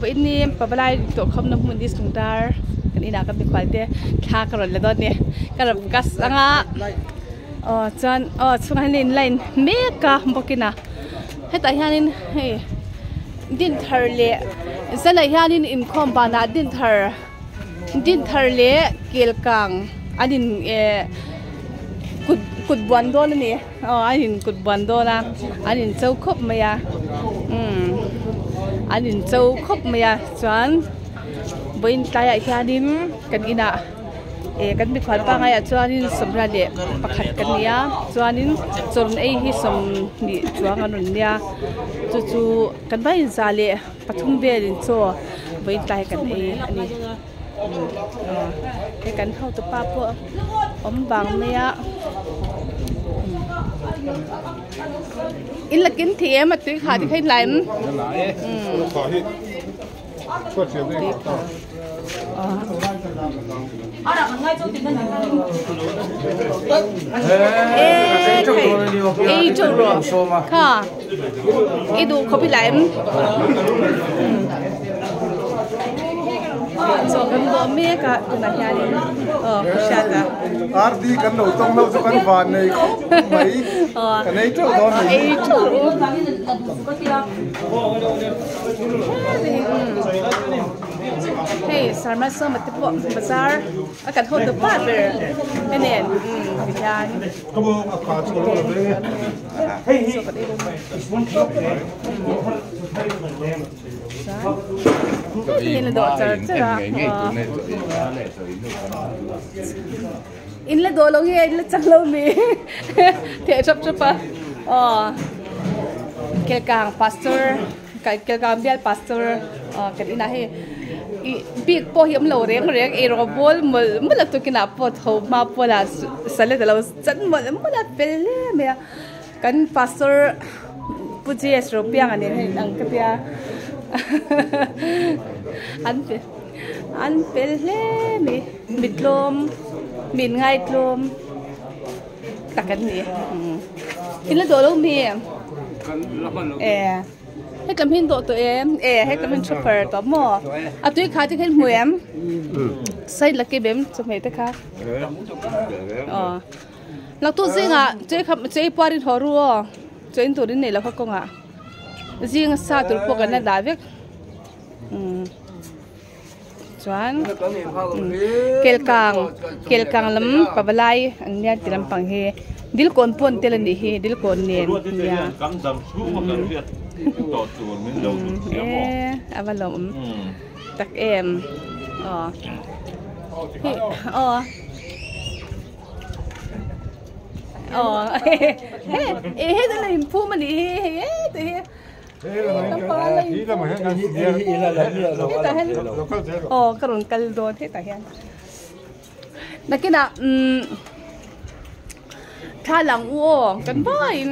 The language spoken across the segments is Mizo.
Vawiin ni pavalai tawh khawmna hmun hi sungdar kan inah ka mikhual te thla ka rawn la dawn a ni ka rawn gas anga aw chuan aw chhungah hian in line mek a bawkin a hetah hianin hei dinthar leh zanah hianin inkhawm banah dinthar dinthar leh kelkang an in eh kut kut buan dawn a ni. Aw an in kut buan dawn a an in cho khawp mai a umm an in cho khawp mai a chuan vawiin tlaiah hianin kan inah eh kan mikhual pangaiah chuanin sawmriat leh pakhat kan ni a chuanin chawrun ei hi sawmhnih chuang an rawn nia chu chu kan vai in za leh pathum velin chaw vawiin tlai kan ei a ni aw hei kan hotu pa pawh awm vang mai a in la kin thei em a tui kha te kha in la em ei teuh rawh kha i duh khawp i la em chaw kan bawh mek a tunah hianin aw ka hriat a RD kan lo tawng ho chu kan van nei khawp mai kan ei teuh dawn a ni ei teuh hei sarma sawma te pawh bazar a kan hawn ta pa ber te nen ti hian in la dawh char char a in la dawh lo nge in la chak lo mi theh tap tap a aw kelkang pastor kelkang bial pastor aw kan inah hei ih bik pawh hi awm lo reng reng eirawng bawl mawlh mawlh a tukinah pawh tho hma pawlah salad alo chan mawlh mawlh a fel hle mai a. Kan pastor Pu JS Ropianga nen hian in ang ka tia an pe an fel hle mai mitlawm min ngaitlawm tak an ni in la dawh lo mi e hetlam hi an dawh tawh em e hetlam hi an thu far tawh maw a tui kha te kha in hmu em side la kep em chawhmeh te kha aw. Laktu zingah chei kha chei puar in haw ru aw chei in tur in nei lo kha kawngah zing sa tur pawh kan la dah vek umm chuan kelkang kelkang lam pavalai an nia ti lampang hi dilkawn pawh an tel a nih hi dilkawn nen nia e a va lawm tak em aw hi aw. Aw ka rawn kal dawn hetah hian nakinah umm thla lang u aw kan vaiin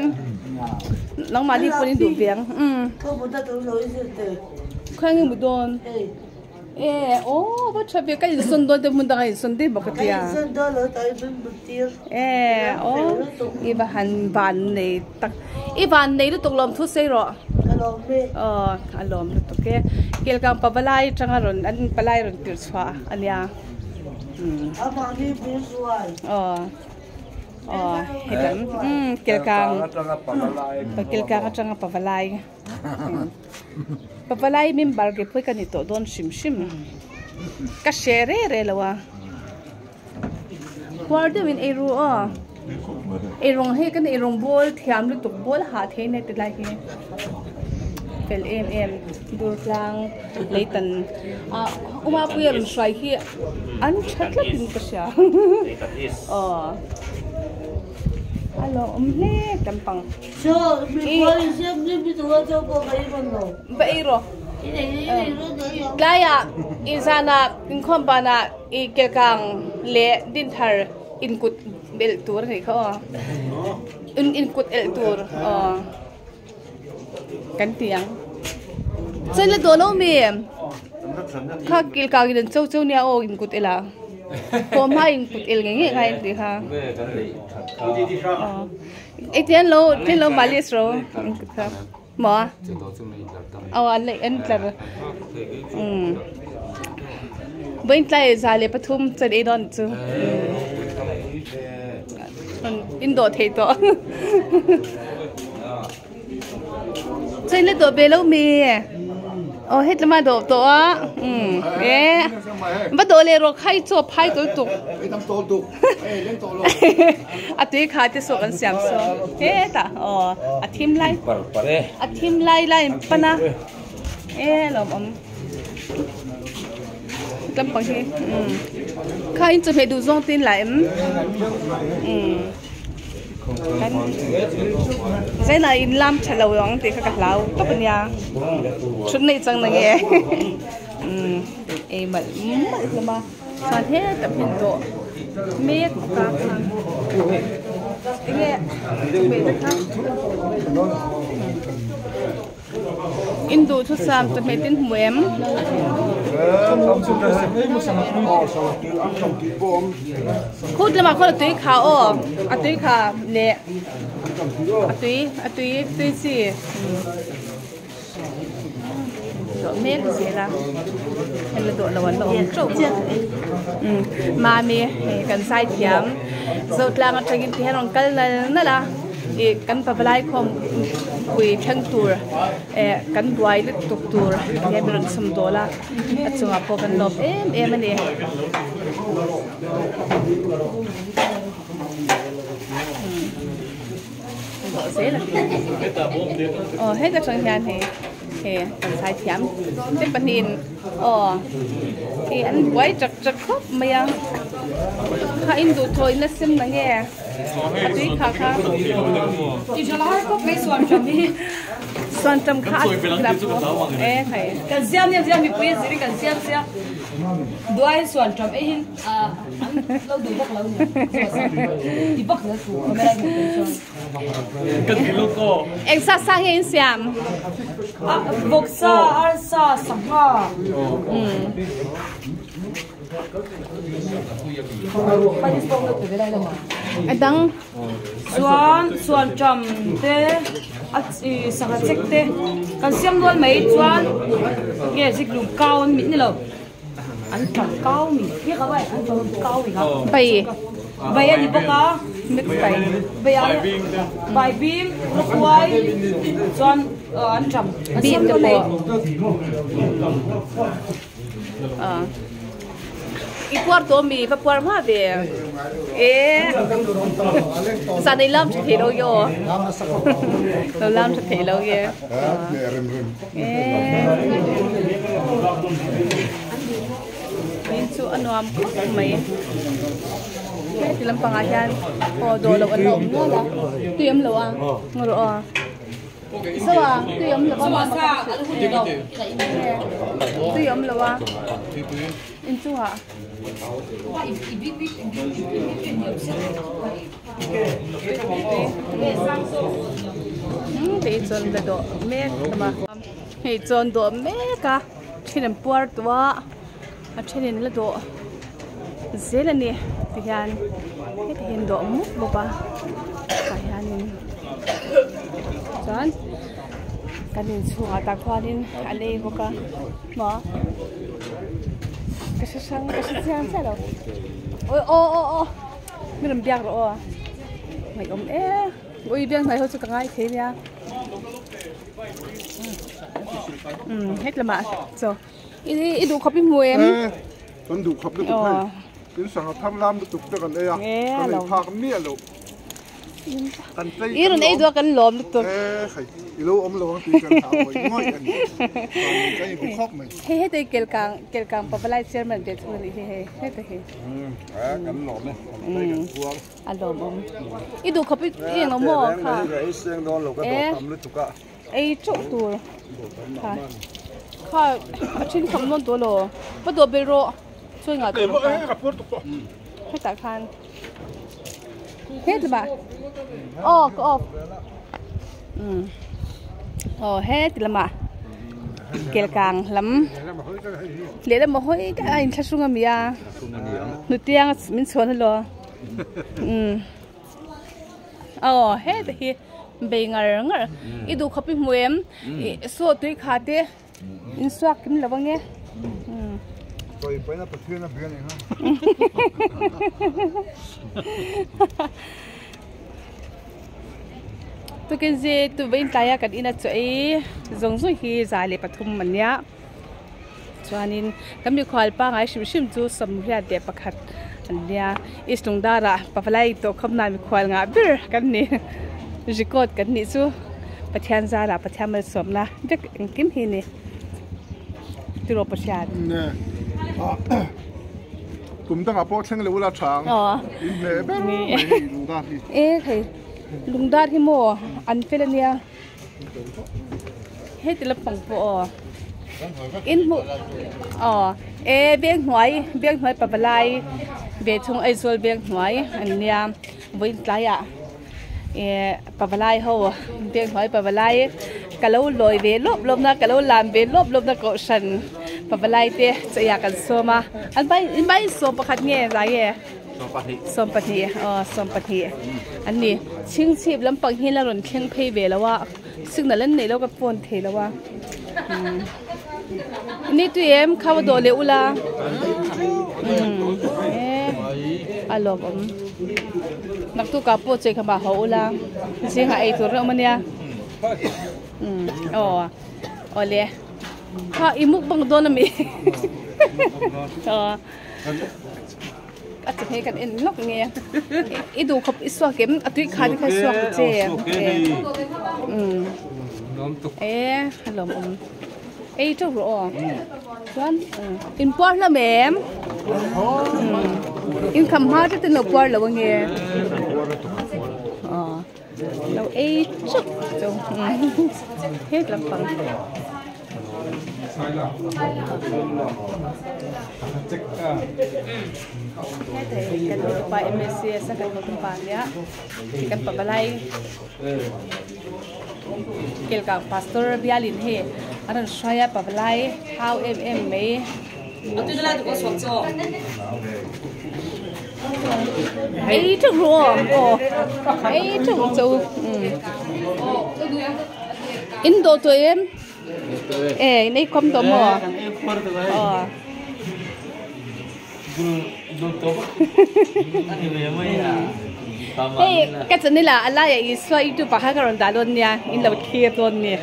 nangmahni pawhin duh ve ang umm khawnge nge mu dawn. E aw va tha ve ka insawn dawn te hmun danga insawn daih bawk a tia. Ka insawn dawn lo tah i min but tir. E aw i va han van nei tak i van nei lutuk lawm thu sei rawh. Ka lawm e. Aw a lawm lutuk e. Kelkang pavalai atanga rawn an palai rawn tirh chhuah a nia. Amah hi min ruai. Aw. Aw hetam kelkang kelkang atanga pavalai. Pavalai member ke pawh hi ka ni tawh dawn hrim hrim ka hre re re lo a khuar deuhin ei ru aw eirawng hei kan eirawng bawl thiam lutuk bawl hah thei nge ti lai hi fel em em dur tlang leitan ah uma puia rawn hruai hi an tha tlat in ka hria aw a lawm hle lampang. Va ei rawh. Tlaiah i zanah inkhawm banah i kelkang leh dinthar inkut elh tur a nih kha aw. Inkut elh tur aw kan ti ang. Chuan la dawh lo mi? Kha kelkang in an cho cho nia aw inkut elh ah. Pawh hma inkut elh ngei ngei ngai an tih kha. Etian lo, tian lo malis ro. Maw? Aw an la an tlar umm vawiin tlai 103 chan ei dawn chu umm in dawh thei tawh chaw in la dawh ve lo mi aw hetlama dawh tawh a umm e va dawh leh rawh kha i chaw phai tawl tuk a tui kha te saw kan siam saw hetah aw a thim lai a thim lai lai an pan a e lawmawm lampang hi umm kha in chawhmeh duh zawng te in la em umm kan zainah in lam tha lo ang tih kha ka hlau tawp ania thut neih chang na nge umm ei malh malh hlawm a. Chuan hetah hmun dawh mek bawk a enge chawhmeh te kha in duh thu sam chawhmeh te in hmu em? Khut lamah khawn a tui kha aw a tui kha leh a tui a tui tui chi. Dawh mek zel a hei la dawh lo an la awm teuh bawk umm mami hei kan zai thiam zotlang atangin ti hian a rawn kal nal nal a ih kan pavalai khawm pui thleng tur eh kan buai lutuk tur ti hian min rawn chhawm dawl a a chungah pawh kan lawm em em a ni. Aw heta tang hian hei hei kan zai thiam te pahnihin aw hei an buai chak chak khawp mai a kha in duh thaw in la sem na nge a tui kha kha suan tam kha a e hei kan siam nia siam mipui a zir kan siam sia duai suan tam ei hin Eng sa sa nge in siam? Vawksa, arsa, sangha. A dang. Chuan suan ṭam te a chi sangha chek te kan siam nual mai chuan nge ziklum kau an mit ni lo. An ṭam kau mi hi ka vai an ṭam kau mi kha. Bai. Bai a ni bawk a. Mix bai. Bai a bai bim rawkuai chuan an ṭam. Bim te pawh. I puar tawh mi va puar hma ve. E zan ei lam tha thei lo yo. Lo lam tha thei lo ye. In chu a nuam khawp mai heti lampangah hian aw dawh loh an la awm nual a tui awm lo a ngaw rawh aw so a tui awm lo a tui awm lo a inchungah. Hei chuan la dawh mek a hei chuan dawh mek a then an puar tawh a a thenin la dawh zel a ni tihian heti hian dawh mup mup a tah hianin chuan kan inchhungah tah khuanin a lei bawk a maw ka hre hrang ka hre chiang chiah lo aw aw aw. Mi rawn biak rawh aw ngaihawm e ui biak hnuai ho chu ka ngai thei nia umm het lamah chaw i i duh khawp i hmu em kan duh khawp lutuk hei tin sangha thar lam lutuk te kan ei a kan ei phak miah loh kan tlei i rawn ei duh a kan lawm lutuk e hei i lo awm lo ang tih kan hlau ngawih ngawih a ni kan inti khawp mai hei heti kelkang kelkang pavalai chairman ve thung a nih hi hei heti hi. Kan lawm e, kan phei kan khuang. A lawmawm. I duh khawp i eng lo maw kha? Ei seng dawn lo ka dawh tam lutuk a. Ei teuh tur. Kha. Kha a then kham nawn tawh lo. Va dawh bel rawh. Chawi ngah tawh lo kha. Hetah khan. Heti ba. Aw ka off. Umm. Aw heti lamah kelkang lam lehlam a hawi daih a inthlahrung a mi a hnutiang min chhuan alo umm aw heta hi Bei ngar ngar. I duh khawp i hmu em? Saw tui kha te in suak kim lo ange. Chawi paina Pathian a bia nih kha. Tukin zi tu vawiin tlaia kan ina chaw ei zawng zawng hi 103 a nia. Chuanin kan mikhual pangai hrim hrim chu 81 an nia. East Lungdarah Pavalai tawh khawpna mikhual ngah ber kan ni. Record kan nih chu Pathian zarah Pathian malsawmna vek engkim hi ni. Tiraw Pathian. Nge kum dangah pawh thleng lo ula tha ang. In hle ber mai hei Lungdar hi. E hei Lungdar hi maw an fel ania. Heti lampang pawh aw in hmuh aw e veng hnuai veng hnuai pavalai ve thung Aizawl veng hnuai an nia vawiin tlaiah eh pavalai ho veng hnuai pavalai ka lo lawi ve lawp lawp na ka lo lam ve lawp lawp na kohhran pavalai te chaih ah kan sawm a an vai in vai sawm pakhat nge zai e. 20 aw 20 an ni chhingchhip lampang hi la rawn thleng phei ve lo a signal an neih loh ka phone thei lo a ni tui em kha va dawh leh ula e a lawm awm naktuk ah pawh chei kha mah haw ula zingah ei tur reuh ania aw awle kha i mukbang dawn ami aw. A chi hmel kan en lawk nge i duh khawp i suak em a tui khan kha suak che e a lawm awm ei teuh rawh aw chuan in puar hlawm em in kham hma te ten lo puar lo ange aw lo ei teuh teuh het lampang. Kan hotupa MSC a kan hotupa nia kan pavalai kelkang pastor bialin hei an rawn hruai a pavalai thau em em mai. Ei teuh rawh aw ei teuh chu in dawh tawh em? E in ei khawm tawh maw? Aw. Hei ka channel ah a laiah Isua youtube ah khan ka rawn dah dawn nia in lo thlir dawn nia.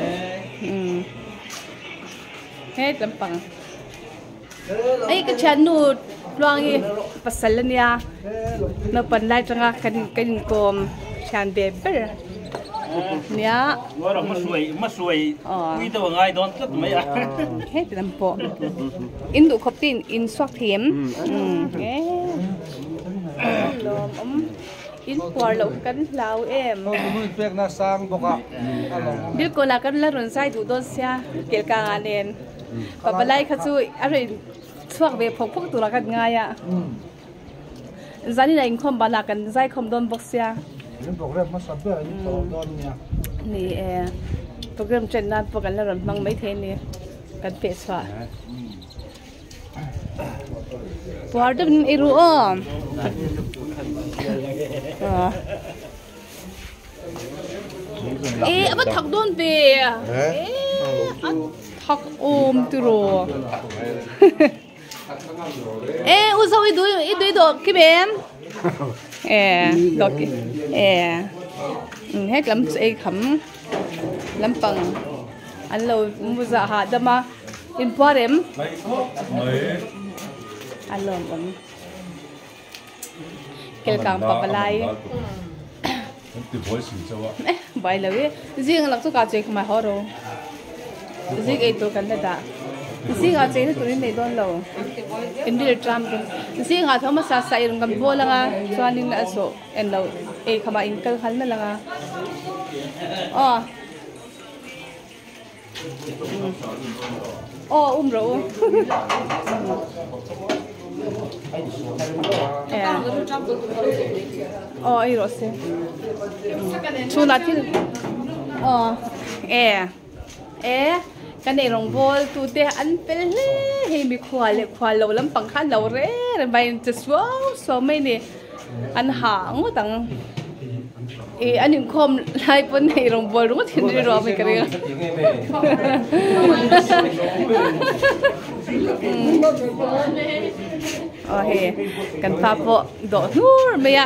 He lampang. Hei ka thiannu Tluangi pasal ania naupan lai atanga kan kan inkawm thian ve ber ania heti lam pawh in duh khawp te in suak thei em lawmawm in puar loh kan hlau em bilkawn ah kan la rawn zai duh dawn sia kelkang ah nen. Pavalai kha chu a rawn chhuak ve phawk phawk tura kan ngai a. Zanin a inkhawm banah kan zaikhawm dawn bawk sia. Kan program hmasa ber in tawh dawn nia. Ni e. Program chen nan pawh kan la rawn hmang mai thei a ni. Kan peh chhuah. Puar deuh in ei ru aw. E a va thak dawn ve e a thak awm tiraw e u zo i dui i dui dawh kim em e dawh ki e hek lam chu ei kham lampang an lo mu zah hahdam a in puar em a lawmawm. Kelkang pavalai bai lo i zing lak chu ka chei khumai haw ro zing ei tur kan la dah zing ah chei na turin nei dawn lo in ril tram tum zing ah tho hmasa sa i rawn kan bawl anga chuanin a zawh en lo ei khamah in kal nghal nalh anga aw. Aw um rawh u. Aw ei rawh se. Chhunah thil aw e e kan ei rawng bawl tu te an fel hle hei mikhual leh khual lo lampang kha an lo reng reng mai an che suau suau mai a ni an hah ngawt ang. I an inkhawm lai pawn hei rawngbawl ringawt hi an ri ruah mai ka ring a. Aw hei kan pa pawh dawh hnur mai a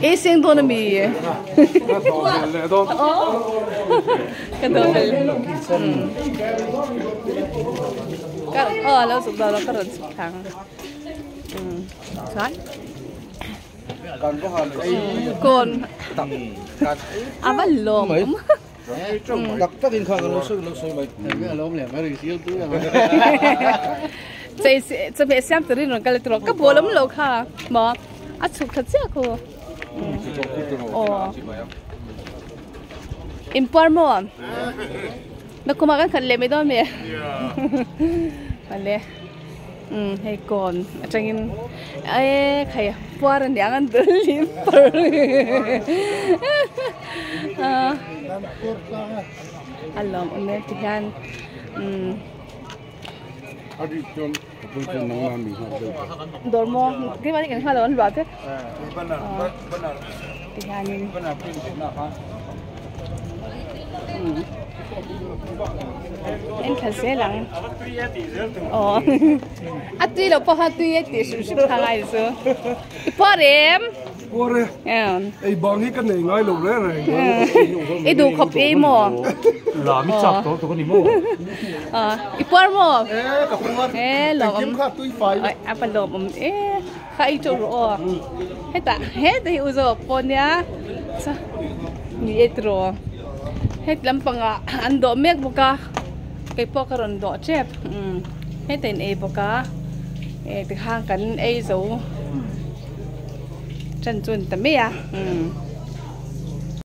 ei seng dawn ami ka dawh fel ka aw lo chuk dawn lo ka rawn chuk thlang chuan kawn a va lawm awm tak takin kha ka lo sawi lo sawi mai chei chawhmeh siam turin rawn kal tawh ka bawl awm lo kha maw a chhuk tha chiah khu aw inpuar maw nakumah kan khat leh mai dawn mi ale um hei kawn atangin e khai puar a niang an dul lim par a lawm awm e ti hian um dawr maw keimah ni kan hma lo an luah te ti hianin En thla zel ang. Aw. A tui lo pawh kha tui e tih hrim hrim kha ngai chu. I puar em? Puar e. Ei bang hi ka nei ngai lo reng reng. I duh khawp ei maw? La mi chak tawh tawh ka ni maw? I puar maw? E ka puar. E lawm. Engkim kha tui fai. A pa lawm awm e. Kha ei teuh rawh aw. Hetah heta hi u zawk pawh nia ni e tiraw het lampangah an dawh mek bawk a keipawh ka rawn dawh tep umm heta in ei bawk a eh tikhan kan ei zo tan chu a ni ta mai a umm.